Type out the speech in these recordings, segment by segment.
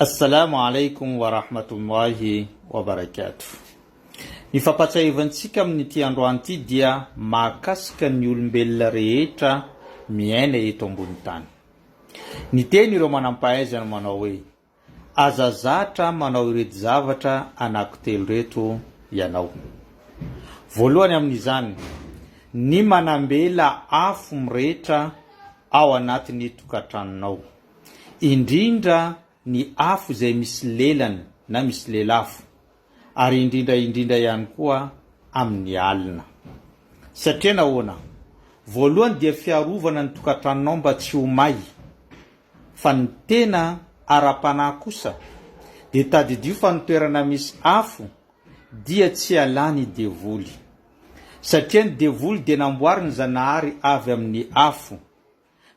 Assalamu alaikum wa rahmatullahi wa barakatuh. Ny fampatsiahivantsika amin'ity androany ity dia mahakasika ny olombelona rehetra miaina eto ambony tany. Niteny ireo manampahaizana manao hoe, Aza zatra manao ireto zavatra anankitelo ireto ianao. Voalohany amin'izany, ny manambela afo mirehitra ao anatin'ny tokantranonao. Indrindra ny afo izay misy lelany na misy lelafo, ary indrindra indrindra ihany koa amin'ny alina. Satria nahoana? Voalohany dia fiarovana ny tokantranonao mba tsy ho may, fa ny tena ara-panahy kosa dia tadidio fa ny toerana misy afo dia tsy ialany devoly. Satria ny devoly dia namboarin'i Zanahary avy amin'ny afo.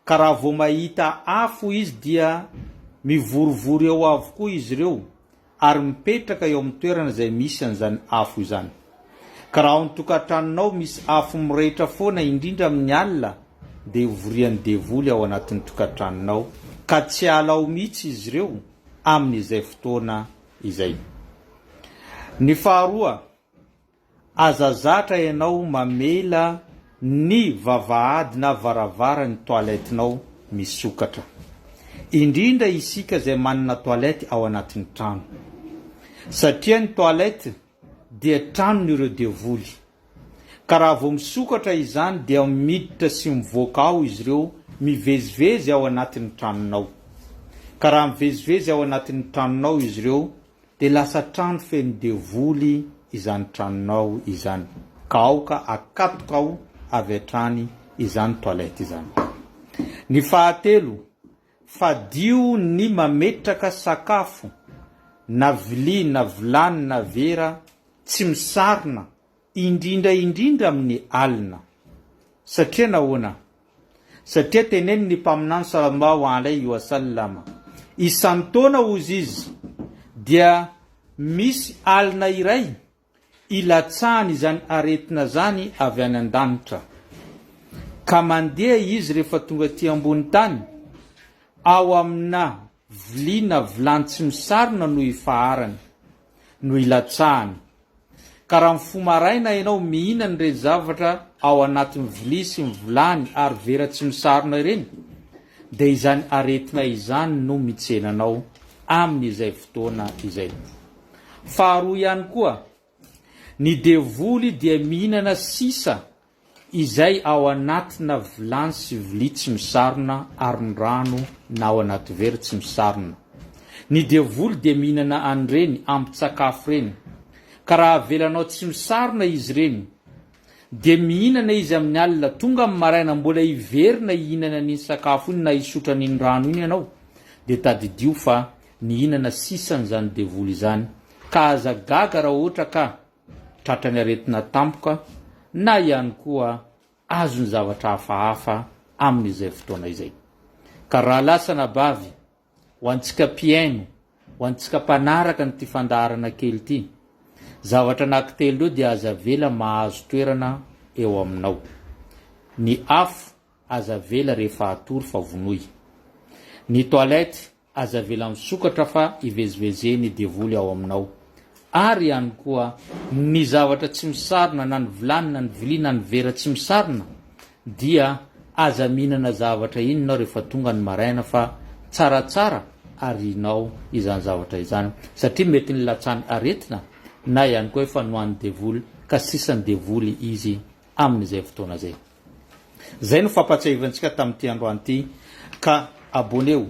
Ka raha vao mahita afo izy dia mivorivory eo avokoa izy ireo ary mipetraka eo amin'ny toerana izay misy an'izany afo izany. Ka raha ao an-tokantranonao misy afo mirehitra foana indrindra amin'ny alina dia hovorian'ny devoly ao anatin'ny tokantranonao ka tsy hiala ao mihitsy izy ireo amin'izay fotoana izay. Ny faharoa, Aza zatra ianao mamela ny vavahady na varavaran'ny toilette-nao misokatra. Indrindra isika izay manana toilette ao anatin'ny trano. Satria ny toilette dia tranon'ireo devoly. Ka raha vao misokatra izany dia miditra sy mivoaka ao izy ireo mivezivezy ao anatin'ny tranonao. Ka raha mivezivezy ao anatin'ny tranonao izy ireo Dia lasa trano feno devoly izany tranonao izany ka aoka akatoka ao avy hatrany izany toilette izany. Ny fahatelo, fadio ny mametraka sakafo na vilia na vilany na vera tsy misarona indrindra indrindra amin'ny alina. Satria nahoana? Satria tenenin' ny Mpaminany Salallahu alaihi wa sallam, isan-taona hozy izy dia misy alina iray ilatsahan' izany aretina izany avy any an-danitra. Ka mandeha izy rehefa tonga aty ambony tany, ao amina vilia na vilany tsy misarona no ifaharany. no ilatsahany. Ka raha mifoha maraina ianao mihinana ireny zavatra ao anatin'ny vilia sy ny vilany ary vera tsy misarona ireny dia izany aretina izany no mitsena anao amin'izay fotoana izay. Faharoa ihany koa, ny devoly dia mihinana sisa Izay ao anatina vilany sy vilia tsy misarona ary ny rano na ao anaty vera tsy misarona. Ny devoly dia mihinana an'ireny ambin-tsakafo ireny, ka raha avelanao tsy misarona izy ireny, dia mihinana izy amin'ny alina, tonga amin'ny maraina mbola hiverina hihinana an'iny sakafo iny na hisotro an'iny rano iny ianao, dia tadidio fa nihinana sisan'izany devoly izany, ka aza gaga raha ohatra ka. tratran'ny aretina tampoka na ihany koa azon'ny zavatra hafahafa amin'izay fotoana izay. Ka rahalahy sy anabavy, ho antsika mpihaino, ho antsika mpanaraka an'ity fandaharana kely ity, zavatra anankitelo ireo dia aza avela mahazo toerana eo aminao. Ny afo aza avela rehefa hatory fa vonoy. Ny toilette Aza avela misokatra fa hivezivezehy ny devoly ao aminao. Ary ihany koa, ny zavatra tsy misarona na ny vilany na ny vilia na ny vera tsy misarona dia aza mihinana zavatra iny ianao rehefa tonga ny maraina fa tsaratsara arianao izany zavatra izany satria mety nilatsany aretina na ihany koa efa nohanin'ny devoly ka sisan'ny devoly izy amin'izay fotoana izay. Zay no fampatsiahivantsika tamin'ity androany ity ka abonneo,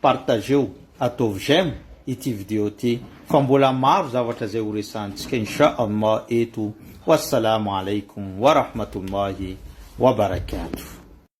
partageo, ataovy j'aime ity vidéo ity fa mbola maro zavatra izay ho resahantsika insha Allah eto Wassalamo alaikum wa rahmatullahi wa barakatuh.